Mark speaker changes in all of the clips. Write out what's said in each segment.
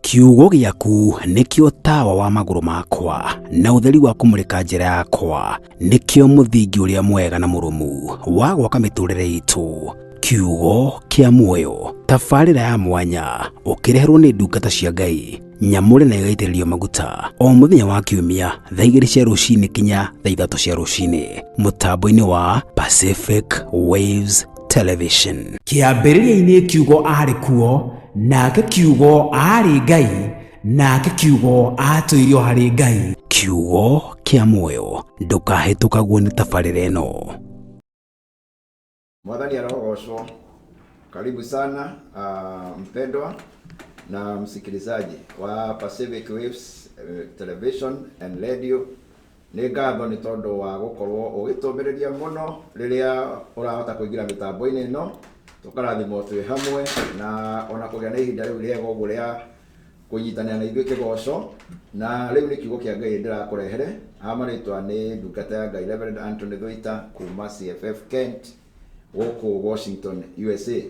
Speaker 1: Kiugo gĩaku nĩkĩo tawa wa magũrũ makwa na ũtheri wa kũmũrĩka njĩra yakwa, nĩkĩo mũthingi ũrĩa mwega na mũrũmu wa gwaka mĩtũrĩre itũ. Kiugo kĩa muoyo, tabarĩra ya mwanya ũkĩreherwo nĩ ndungata cia Ngai nyamũre na ĩgaitĩrĩrio maguta o mũthenya wa kiumia thaa 2 cia rũcinĩ kinya thaa 3 cia rũcinĩ mũtambo-inĩ wa Pacific Waves Television.
Speaker 2: Kĩambĩrĩria-inĩ kiugo aarĩ kuo, nake kiugo aarĩ Ngai, nake kiugo aatũire o harĩ Ngai.
Speaker 1: Kiugo kĩa muoyo, ndũkahĩtũkagwo nĩ tabarĩra ĩno.
Speaker 3: Mwathani arogocwo. Karibu sana mpendwa na msikilizaji wa Pacific Waves Television and Radio. Nĩ ngatho nĩ tondũ wa gũkorwo ũgĩtũmĩrĩria mũno rĩrĩa ũrahota kũingĩra mĩtambo-inĩ ĩno, tũkarathimwo twĩ hamwe na ona kũgĩa na ihinda rĩu rĩega ũguo rĩa kũnyitanĩra na ithuĩ kĩgoco. Na rĩu nĩ kiugo kĩa Ngai ndĩrakũrehere. Ha marĩtwa nĩ ndungata ya Ngai Reverend Anthony Thuita kuma CFF Kent gũkũ Washington USA.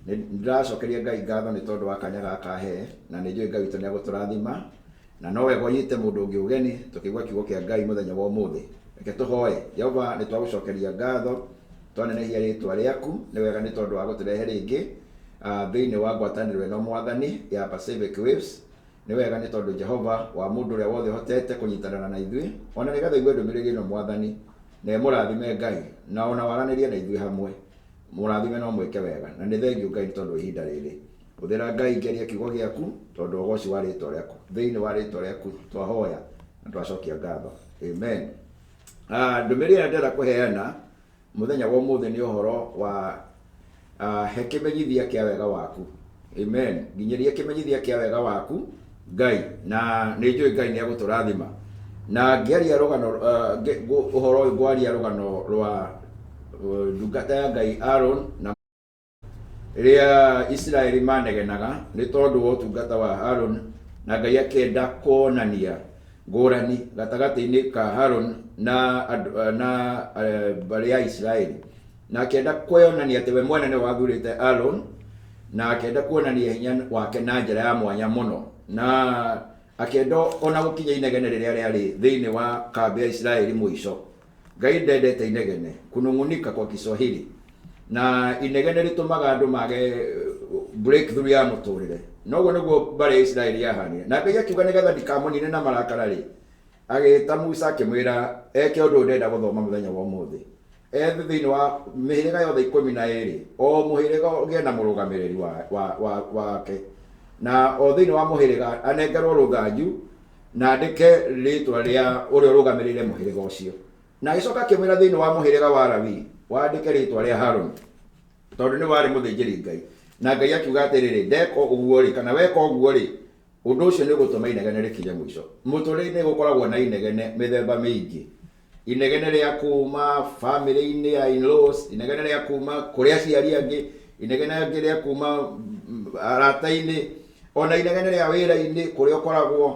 Speaker 3: Nĩ ndĩracokeria Ngai ngatho nĩ tondũ wa kanya gaka he, na nĩ njũĩ Ngai witũ nĩ egũtũrathima, na no wega ũnyite mũndũ ũngĩ ũgeni tũkĩigua kiugo kĩa Ngai mũthenya wa ũmũthĩ. Reke tũhoe. Jehova, nĩ twagũcokeria ngatho, twanenehia rĩtwa rĩaku, nĩ wega nĩ tondũ wa gũtũrehe rĩngĩ thĩinĩ wa ngwatanĩro ĩno Mwathani ya Pacific Waves. Nĩ wega nĩ tondũ Jehova wa mũndũ ũrĩa wothe ũhotete kũnyitanĩra na ithuĩ, ona nĩgetha igue ndũmĩrĩri ĩno Mwathani, na ĩmũrathime Ngai, na ona waranĩrie na ithuĩ hamwe. Mũrathime na ũmwĩke wega. Na nĩ thengiũ Ngai nĩ tondũ wa ihinda rĩrĩ. Hũthĩra Ngai ngĩaria kiugo gĩaku, tondũ ũgoci wa rĩtwa rĩaku. Thĩinĩ wa rĩtwa rĩaku twahoya na twacokia ngatho. Amen. Ndũmĩrĩri ĩrĩa ndĩrenda kũheana mũthenya wa ũmũthĩ nĩ ũhoro wa he kĩmenyithia kĩa wega waku. Amen. Nginyĩria kĩmenyithia kĩa wega waku Ngai, na nĩ njũĩ Ngai nĩ egũtũrathima. Na ngĩaria rũgano ũhoro ũyũ ngwaria rũgano rwa ndungata ya Ngai Aaron na rĩrĩa Isiraeli manegenaga nĩ tondũ wa ũtungata wa Aaron, na Ngai akĩenda kuonania ngũrani gatagatĩ-inĩ ka Aaron na na mbarĩ ya Isiraeli, na akĩenda kwĩonania atĩ we mwene nĩwe wathurĩte Aaron, na akĩenda kuonania hinya wake na njĩra ya mwanya mũno, na akĩenda ona gũkinya inegene rĩrĩa rĩarĩ thĩinĩ wa kambĩ ya Isiraeli mũico. Ngai ndendete inegene, kunung'unika kwa Kiswahili, na inegene rĩtũmaga andũ mage breakthrough ya mũtũrĩre. Noguo nĩguo mbarĩ ya Isiraeli yahanire. Na Ngai akiuga nĩgetha ndikamũnine na marakara rĩ, agĩta Musa akĩmwĩra eke ũndũ ũyũ ndĩrenda gũthoma mũthenya wa ũmũthĩ. Ethe thĩinĩ wa mĩhĩrĩga yothe 12, o mũhĩrĩga ũgĩe na mũrũgamĩrĩri wake. Na o thĩinĩ wa mũhĩrĩga anengerwo rũthanju na andĩke rĩtwa rĩa ũrĩa ũrũgamĩrĩire mũhĩrĩga ũcio. Na agĩcoka akĩmwĩra thĩinĩ wa mũhĩrĩga wa Lawi wandĩke rĩtwa rĩa Haruni, tondũ nĩ warĩ mũthĩnjĩri Ngai. Na Ngai akiuga atĩrĩrĩ, ndeka ũguo rĩ, kana weka ũguo rĩ, ũndũ ũcio nĩ ũgũtũma inegene rĩkinye mũico. Mũtũrĩre-inĩ gũkoragwo na inegene mĩthemba mĩingĩ. Inegene rĩa kuma famĩlĩ-inĩ ya in-laws, inegene rĩa kuma kũrĩ aciari angĩ, inegene rĩngĩ rĩa kuma arata-inĩ, ona inegene rĩa wĩra-inĩ kũrĩa ũkoragwo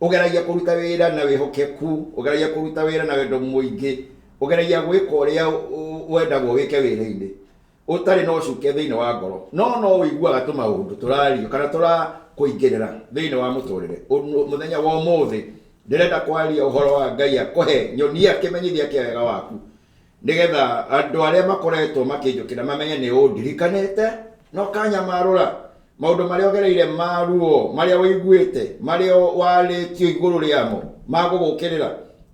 Speaker 3: ũgeragia kũruta wĩra na wĩhokeku, ũgeragia kũruta wĩra na wendo mũingĩ, ũgeragia gwĩka ũrĩa wendagwo wĩke wĩra-inĩ, ũtarĩ na ũcuke thĩinĩ wa ngoro, no no ũiguaga tũmaũndũ tũrario kana tũrakũingĩrĩra thĩinĩ wa mũtũrĩre. Mũthenya wa ũmũthĩ ndĩrenda kwaria ũhoro wa Ngai akũhe nyonia kĩmenyithia kĩa wega waku, nĩgetha andũ arĩa makoretwo makĩnjũkĩra mamenye nĩ ũndirikanĩte na ũkanyamarũra. Maũndũ marĩa ũgereire ma ruo, marĩa ũiguĩte, marĩa warĩtio igũrũ rĩamo ma gũgũkĩrĩra,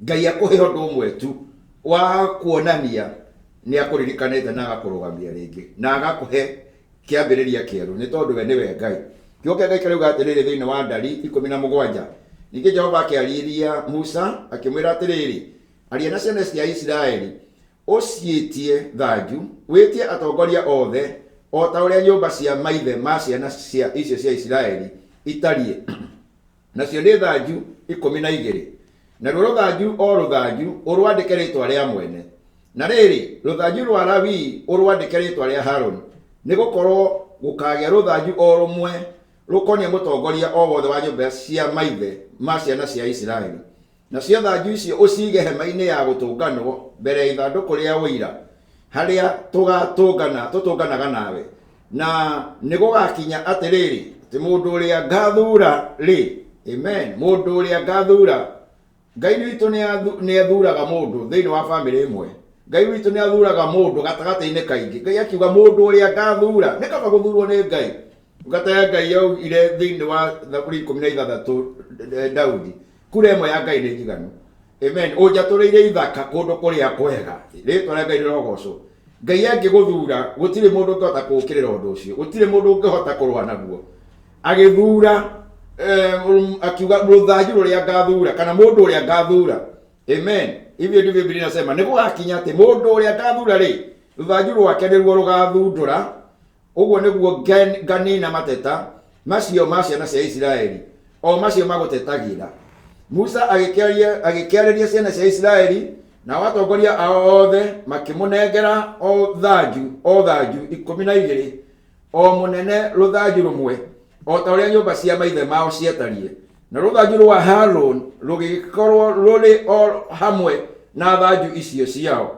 Speaker 3: Ngai akũhe ũndũ ũmwe tu wa kuonania nĩ akũririkanĩte na agakũrũgamia rĩngĩ na agakũhe kĩambĩrĩria kĩerũ, nĩ tondũ we nĩwe Ngai. Kiugo kĩa Ngai kĩrauga atĩrĩrĩ thĩinĩ wa Ndari 17, ningĩ Jehova akĩarĩria Musa akĩmwĩra atĩrĩrĩ, aria na ciana cia Isiraeli ũciĩtie thanju, wĩtie atongoria othe o ta ũrĩa nyũmba cia maithe ma ciana cia icio cia Isiraeli itariĩ, nacio nĩ thanju 12. Naruo rũthanju o rũthanju ũrwandĩke rĩĩtwa rĩa mwene. Na rĩrĩ, rũthanju rwa Lawii ũrwandĩke rĩĩtwa rĩa Haruni, nĩ gũkorũo gũkaagĩa rũthanju o rũmwe rũkoniĩ mũtongoria o wothe wa nyũmba cia maithe ma ciana cia Isiraeli. Nacio thanju icio ũciige hema-inĩ ya gũtũnganwo mbere ya ithandũkũ rĩa ũira, harĩa tũgatũngana, tũtũnganaga nawe. Na nĩgũgakinya atĩrĩrĩ, Atĩ mũndũ ũrĩa ngathura rĩ, amen, mũndũ ũrĩa ngathura. Ngai witũ nĩ athuraga mũndũ thĩinĩ wa famĩlĩ ĩmwe. Ngai witũ nĩ athuraga mũndũ gatagatĩ-inĩ kaingĩ. Ngai akiuga mũndũ ũrĩa ngathura, nĩ kaba gũthurwo nĩ Ngai. Ndungata ya Ngai yaugire thĩinĩ wa Thaburi 16 Daudi, kura ĩmwe ya Ngai nĩ njiganu. Amen. Ũnjatũrĩire ithaka kũndũ kũrĩa kwega. Rĩtwa rĩa Ngai rĩrogocwo. Ngai angĩgũthura, gũtirĩ mũndũ ũngĩhota kũũkĩrĩra ũndũ ũcio. Gũtirĩ mũndũ ũngĩhota kũrũa naguo. Agĩthura, akiuga rũthanju rũrĩa ngathura kana mũndũ ũrĩa ngathura. Amen. Hivyo ndivyo Biblia inasema, nĩ gũgakinya atĩ mũndũ ũrĩa ngathura rĩ, rũthanju rwake nĩruo rũgathundũra. Ũguo nĩguo nganina mateta macio ma ciana cia Isiraeli, o macio magũtetagĩra. Musa agĩkĩarĩria ciana cia Isiraeli, nao atongoria ao othe makĩmũnengera o thanju o thanju 12, o mũnene rũthanju rũmwe, o ta ũrĩa nyũmba cia maithe mao ciatariĩ. Na rũthanju rwa Harũni rũgĩkorwo rũrĩ o hamwe na thanju icio ciao.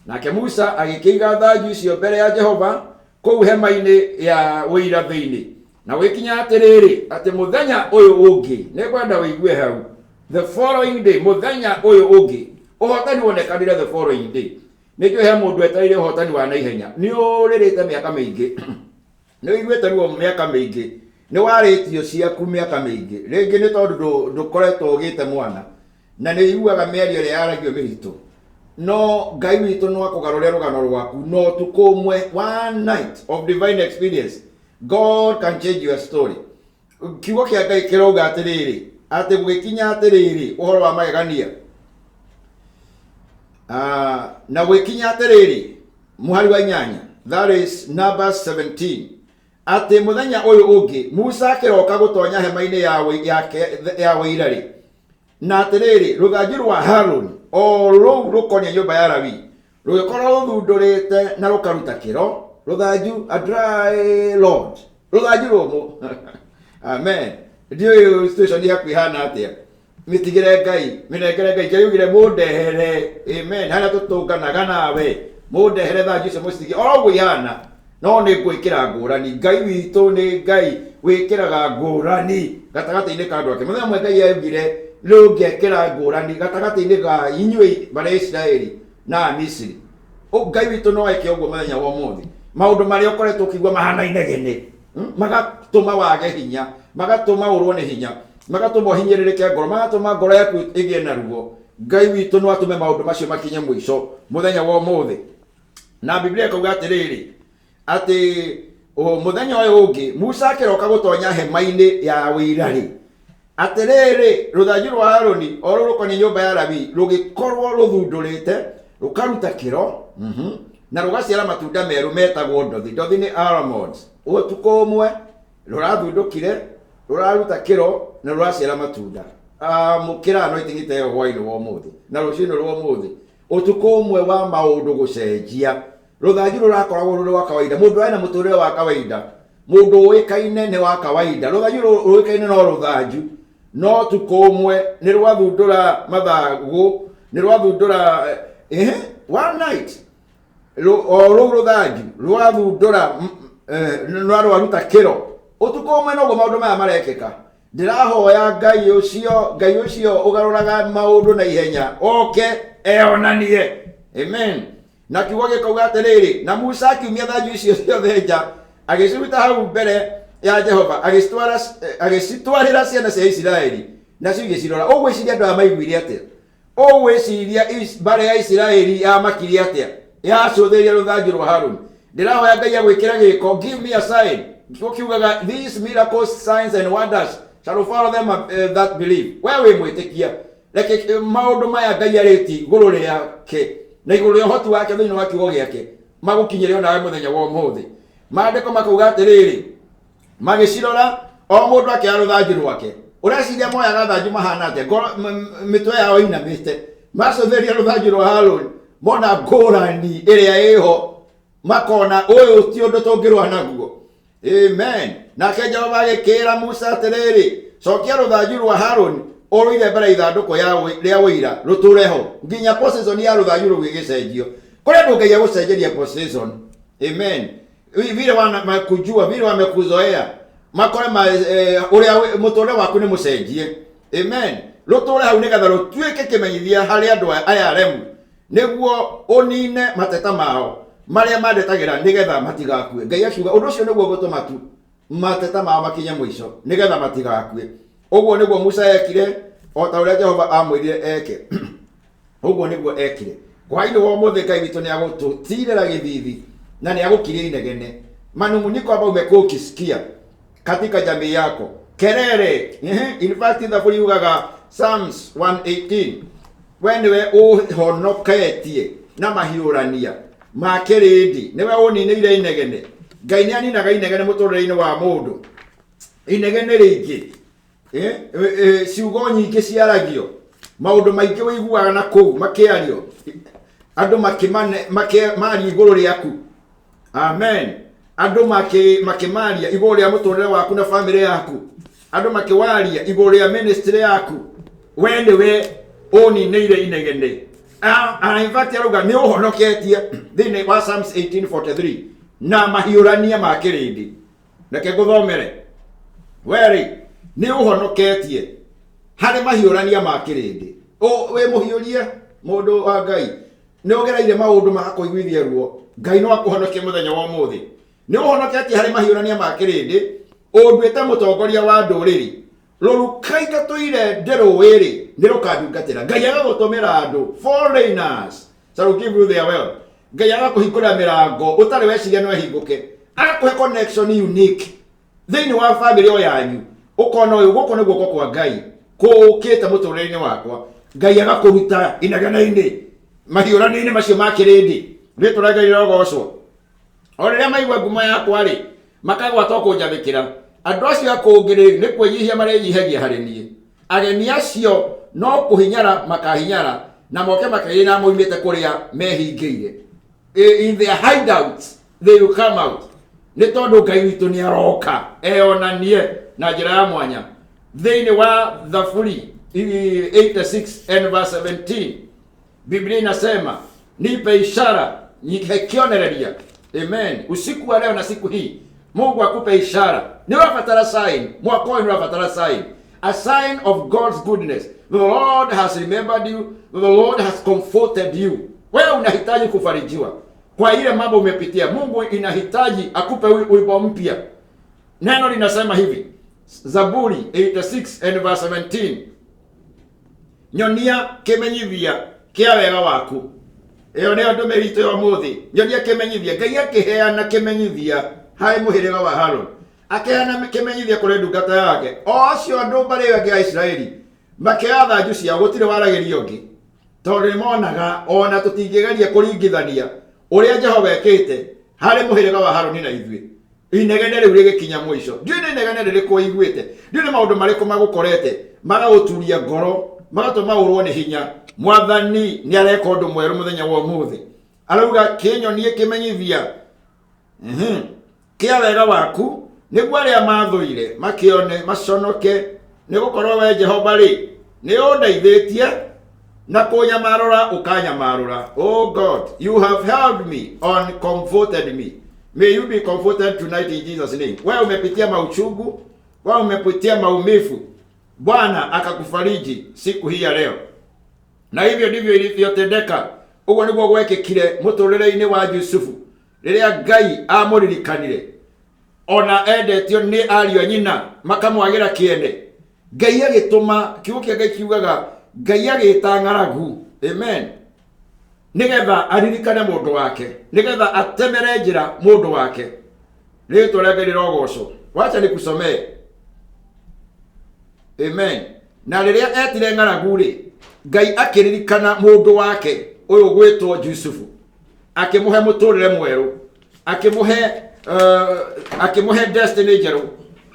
Speaker 3: Nake Musa agĩkĩiga thanju icio mbere ya Jehova kũu hema-inĩ ya ũira thĩinĩ. Na gũgĩkinya atĩrĩrĩ, atĩ mũthenya ũyũ ũngĩ, nĩ ngwenda ũigue hau, the following day, mũthenya ũyũ ũngĩ, ũhotani wonekanire the following day. Nĩ njũĩ he mũndũ etereire ũhotani wa naihenya. Nĩ ũrĩrĩte mĩaka mĩingĩ. Nĩ ũiguĩte ruo mĩaka mĩingĩ. Nĩ warĩtio ciaku mĩaka mĩingĩ. Rĩngĩ nĩ tondũ ndũkoretwo ũgĩte mwana. Na nĩ ũiguaga mĩario ĩrĩa yaragio mĩritũ. No Ngai witũ no akũgarũre rũgano rwaku no ũtukũ ũmwe, one night of divine experience. God can change your story. Kiugo kĩa Ngai kĩrauga atĩrĩrĩ, atĩ gũgĩkinya atĩrĩrĩ, ũhoro wa magegania. Na gũgĩkinya atĩrĩrĩ, mũhari wa 8, that is Numbers 17, atĩ mũthenya ũyũ ũngĩ Musa akĩroka gũtonya hema-inĩ ya ũira-rĩ, na atĩrĩrĩ, rũthanju rwa Harũni o rũu rũkoniĩ nyũmba ya Lawi rũgĩkorwo rũthundũrĩte na rũkaruta kĩro, rũthanju, a dry lodge, rũthanju rũmũ. Amen. Ndiũĩ situation yaku ĩhana atĩa, mĩtigĩre Ngai, mĩnengere Ngai. Ngai augire mũndehere, amen, harĩa tũtũnganaga nawe, mũndehere thanju icio mũcitige oro ũguo ihana, no nĩ ngwĩkĩra ngũrani. Ngai witũ nĩ Ngai wĩkĩraga ngũrani gatagatĩ-inĩ ka andũ ake. Mũthenya ũmwe Ngai augire rĩu ngekĩra ngũrani gatagatĩ-inĩ ga inyuĩ mbarĩ ya Isiraeli na Amisiri. Ngai witũ no eke ũguo mũthenya wa ũmũthĩ. Maũndũ marĩa ũkoretwo ũkĩigua mahana inegene, magatũma wage hinya, magatũma ũrwo nĩ hinya, magatũma ũhinyĩrĩrĩke ngoro, magatũma ngoro yaku ĩgĩe na ruo. Ngai witũ no atũme maũndũ macio makinye mũico mũthenya wa ũmũthĩ. Na Biblia ĩkauga atĩrĩrĩ, atĩ mũthenya ũyũ ũngĩ Musa akĩroka gũtonya hema-inĩ ya ũira-rĩ, atĩrĩrĩ, rũthanju rwa Harũni o rũu rũkoniĩ nyũmba ya Lawi rũgĩkorwo rũthundũrĩte, rũkaruta kĩro, na rũgaciara matunda merũ metagwo ndothi. Ndothi nĩ almonds. Ũtukũ ũmwe rũrathundũkire, rũraruta kĩro na rũraciara matunda. Mũkĩra anointing ta ĩyo hwaĩ-inĩ wa ũmũthĩ na rũcinĩ rwa ũmũthĩ. Ũtukũ ũmwe wa maũndũ gũcenjia. Rũthanju rũrakoragwo rũrĩ rwa kawaida. Mũndũ arĩ na mũtũrĩre wa kawaida, mũndũ ũĩkaine nĩ wa kawaida. Rũthanju rũĩkaine no rũthanju, no ũtukũ ũmwe nĩ rwathundũra mathagũ, nĩ rwathundũra, one night, o rũu rũthanju rwathundũra, na rwaruta kĩro. Ũtukũ ũmwe noguo maũndũ maya marekĩka. Ndĩrahoya Ngai ũcio, Ngai ũcio ũgarũraga maũndũ na ihenya, oke eyonanie. Amen. Na kiugo gĩkauga atĩrĩrĩ, na Musa akiumia thanju icio ciothe nja, agĩciruta hau mbere ya Jehova, agĩcitwarĩra ciana cia Isiraeli, nacio igĩcirora. Ũgwĩciria andũ aya maiguire atĩa? Ũgwĩciria mbarĩ ya Isiraeli yamakirie atĩa? Yacũthĩrĩria rũthanju rwa Haruni. Ndĩrahoya Ngai agwĩkĩre gĩko, give me a sign. Kiugo kiugaga these miracles, signs and wonders shall follow them that believe. We wĩ mwĩtĩkia. Reke maũndũ maya Ngai arĩtie igũrũ rĩake na igũrũ rĩa ũhoti wake thĩinĩ wa kiugo gĩake magũkinyĩre onawe mũthenya wa ũmũthĩ. Maandĩko makauga atĩrĩrĩ, magĩcirora o mũndũ akĩoya rũthanju rwake. Ũreciria moyaga thanju mahana atĩa? Ngoro, mĩtwe yao ĩinamĩte. Macũthĩrĩria rũthanju rwa Harũni, mona ngũrani ĩrĩa ĩho, makona ũyũ ti ũndũ tũngĩrũa naguo. Amen. Nake Jehova agĩkĩĩra Musa atĩrĩrĩ, cokia rũthanju rwa Harũni ũrũige mbere ya ithandũkũ rĩa ũira rũtũre ho nginya position ya rũthanju rũu ĩgĩcenjio. Kũrĩ andũ Ngai egũcenjeria position. Amen. Vile wamekujua, vile wamekuzoea. Makore ma ũrĩa mũtũrĩre waku nĩ mũcenjie. Amen. Rũtũre hau nĩgetha rũtuĩke kĩmenyithia harĩ andũ aya aremu, nĩguo ũnine mateta mao marĩa mandetagĩra nĩgetha matigakue. Ngai akiuga ũndũ ũcio nĩguo ũgũtũma tu mateta mao makinye mũico nĩgetha matigakue. Ũguo nĩguo Musa ekire o ta ũrĩa Jehova amwĩrire eke. Ũguo nĩguo ekire. Hwaĩ-inĩ wa ũmũthĩ Ngai witũ nĩ agũtũtirĩra gĩthithi na nĩ agũkiria inegene. Manung'uniko ambayo umekuwa ukisikia katika jamii yako, kelele. In fact thaburi yugaga Psalms 118, we nĩwe ũhonoketie na mahiũrania ma kĩrĩndĩ, nĩwe ũninĩire inegene. Ngai nĩ aninaga inegene mũtũrĩre-inĩ wa mũndũ, inegene rĩingĩ, ciugo nyingĩ ciaragio, maũndũ maingĩ ũiguaga na kũu makĩario, andũ makĩmaria igũrũ rĩaku. Amen. Andũ makĩmaria igũrũ rĩa mũtũrĩre waku na famĩlĩ yaku, andũ makĩwaria igũrũ rĩa ministry yaku, we nĩwe ũninĩire inegene. In fact arauga nĩ ũhonoketie thĩinĩ wa Psalms 18:43 na mahiũrania ma kĩrĩndĩ. Reke ngũthomere. We-rĩ, nĩ ũhonoketie harĩ mahiũrania ma kĩrĩndĩ. Wĩ mũhiũrie mũndũ wa Ngai, nĩ ũgereire maũndũ ma kũiguithia ruo. Ngai no akũhonokie mũthenya wa ũmũthĩ. Nĩ ũhonoketie harĩ mahiũrania ma kĩrĩndĩ, ũnduĩte mũtongoria wa ndũrĩrĩ. Rũruka itatũire ndĩrũĩ-rĩ, nĩ rũkandungatĩra. Ngai agagũtũmĩra andũ, foreigners shall give you their wealth. Ngai agakũhingũrĩra mĩrango ũtarĩ weciria no ĩhingũke, agakũhe connection unique thĩinĩ wa famĩlĩ o yanyu, ũkona ũyũ gũkũ nĩ guoko kwa Ngai kũũkĩte mũtũrĩre-inĩ wakwa. Ngai agakũruta inegene-inĩ, mahiũrania-inĩ macio ma kĩrĩndĩ. Rĩtwa rĩa Ngai rĩrogocwo. O rĩrĩa maigua ngumo yakwa-rĩ, makagwata o kũnjathĩkĩra. Andũ acio a kũngĩ-rĩ, nĩ kwĩnyihia marĩnyihagia harĩ niĩ. Ageni acio no kũhinyara makahinyara, na moke makeĩra moimĩte kũrĩa mehingĩire. In their hideouts they will come out. Nĩ tondũ Ngai witũ nĩ aroka eyonanie na njĩra ya mwanya. Thĩinĩ wa Thaburi 86 and verse 17, Biblia inasema nipe ishara, nipe kionereria. Amen. Usiku wa leo na siku hii Mungu akupe ishara. Ni ũrabatara sign. Mwaka ũyũ nĩ ũrabatara sign. A sign of God's goodness. The Lord has remembered you. The Lord has comforted you. Wewe unahitaji kufarijiwa kwa ile mambo umepitia. Mungu inahitaji akupe wimbo mpya. Neno linasema hivi, Zaburi 86 and verse 17, nyonia kĩmenyithia kĩa wega waku. Ĩyo nĩyo ndũmĩrĩri itũ ya ũmũthĩ. Nyonia kĩmenyithia. Ngai akĩheana kĩmenyithia harĩ mũhĩrĩga wa Harũni, akĩheana kĩmenyithia kũrĩ ndungata yake, o acio andũ mbarĩ ĩyo ĩngĩ ya Isiraeli makĩoya thanju ciao, gũtirĩ waragĩria ũngĩ, tondũ nĩ monaga ona tũtingĩgeria kũringithania ũrĩa Jehova ekĩte harĩ mũhĩrĩga wa Harũni na ithuĩ. Inegene rĩu rĩgĩkinya mũico. Ndiũĩ nĩ inegene rĩrĩkũ ũiguĩte, ndiũĩ nĩ maũndũ marĩkũ magũkorete magagũturia ngoro, magatũma ũrwo nĩ hinya. Mwathani nĩ areka ũndũ mwerũ mũthenya wa ũmũthĩ. Arauga kĩnyonie kĩmenyithia kĩa wega waku, nĩguo arĩa mathũire makĩone maconoke, nĩ gũkorwo we Jehova rĩ, nĩ ũndeithĩtie na kũnyamarũra ũkanyamarũra. Oh God, you have helped me and comforted me. May you be comforted tonight in Jesus name. Wewe umepitia mauchungu, wewe umepitia maumivu, Bwana akakufariji siku hii ya leo. Na hivyo ndivyo ilivyotendeka. Ũguo nĩguo gwekĩkire mũtũrĩre-inĩ wa Jusufu rĩrĩa Ngai amũririkanire, ona endetio nĩ ariũ a nyina makamwagĩra kĩene. Ngai agĩtũma, kiugo kĩa Ngai kiugaga Ngai agĩta ng'aragu. Amen. Nĩgetha aririkane mũndũ wake, nĩgetha atemere njĩra mũndũ wake. Rĩtwa rĩa Ngai rĩrogocwo. Wacha nikusomee. Amen. Na rĩrĩa etire ng'aragu rĩ, Ngai akĩririkana mũndũ wake ũyũ gwĩtwo Jusufu, akĩmũhe mũtũrĩre mwerũ, akĩmũhe destiny njerũ,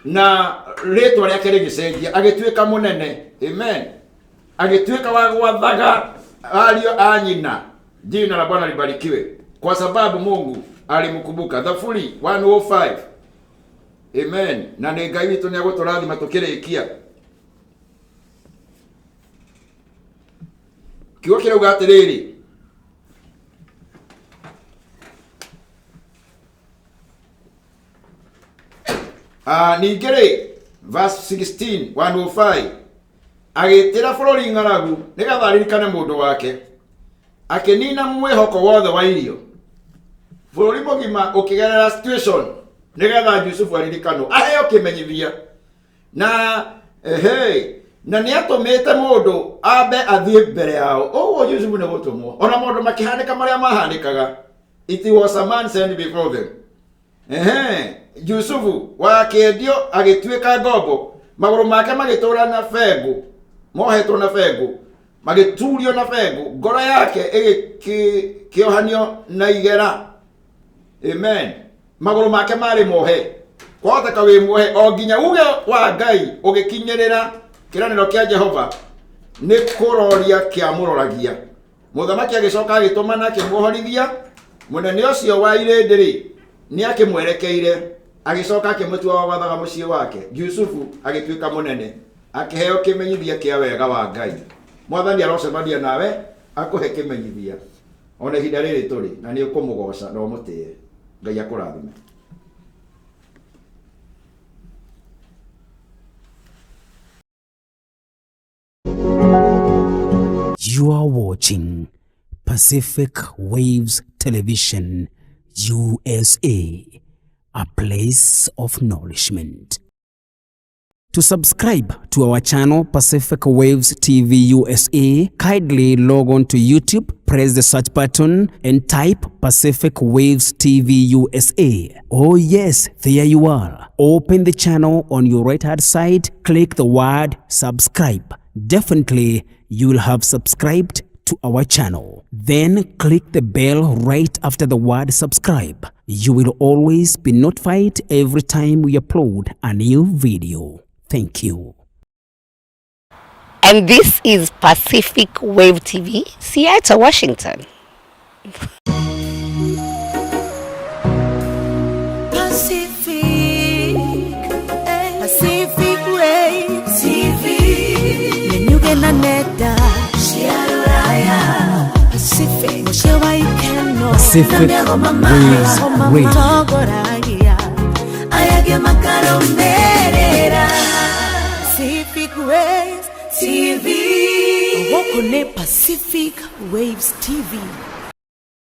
Speaker 3: na rĩtwa rĩake rĩgĩcenjia, agĩtuĩka mũnene. Amen. Agĩtuĩka wa gwathaga ariũ a nyina. Jina la Bwana libarikiwe, kwa sababu Mungu alimkumbuka. Thaburi 105. Amen. Na nĩ Ngai witũ nĩ agũtũrathima tũkĩrĩkia. Kiugo kĩrauga atĩrĩrĩ, Ningĩ rĩ, verse 16 105, agĩtĩra bũrũri ng'aragu nĩgetha aririkane mũndũ wake, akĩnina mwĩhoko wothe wa irio. Bũrũri mũgima ũkĩgerera situation nĩgetha Jusufu aririkanwo, aheo kĩmenyithia. Na ehe, na nĩ atũmĩte mũndũ ambe athiĩ mbere yao. Ũguo Jusufu nĩ gũtũmwo. Ona maũndũ makĩhanĩka marĩa mahanĩkaga, it was a man sent before them. Ehe, Jusufu wakĩendio agĩtuĩka ngombo, magũrũ make magĩtũra na bengũ, mohetwo na bengũ, magĩturio na bengũ, ngoro yake ĩgĩkĩohanio na igera. Amen. Magũrũ make marĩ mohe, kwahoteka wĩ muohe o nginya uge wa Ngai ũgĩkinyĩrĩra kĩranĩro kĩa Jehova nĩ kũroria kĩamũroragia. Mũthamaki agĩcoka agĩtũmana akĩmuohorithia. Mũnene ũcio wa irĩndĩ rĩ, nĩ akĩmwerekeire, agĩcoka akĩmũtua wa gwathaga mũciĩ wake. Jusufu agĩtuĩka mũnene, akĩheo kĩmenyithia kĩa wega wa Ngai. Mwathani arocemania nawe akũhe kĩmenyithia ona ihinda rĩrĩ tũrĩ, na nĩ ũkũmũgoca na ũmũtĩe. Ngai akũrathime.
Speaker 1: You are watching Pacific Waves Television, USA, a place of nourishment. To subscribe to our channel Pacific Waves TV USA, kindly log on to YouTube, press the search button and type Pacific Waves TV USA. Oh yes, there you are. Open the channel on your right hand side, click the word subscribe. Definitely you will have subscribed to our channel. Then click the bell right after the word subscribe. You will always be notified every time we upload a new video. Thank you.
Speaker 4: And this is Pacific Wave TV, Seattle, Washington.
Speaker 5: Pacific, Pacific Wave TV. Menyuge na nenda cia rũraya. Pacific, mũciĩ wa ikeno.
Speaker 1: Pacific
Speaker 5: Na mĩgomo
Speaker 1: Waves Radio.
Speaker 5: matongoragia. Aya angĩ makarũmĩrĩra. Pacific Waves TV. Gũkũ nĩ Pacific Waves TV.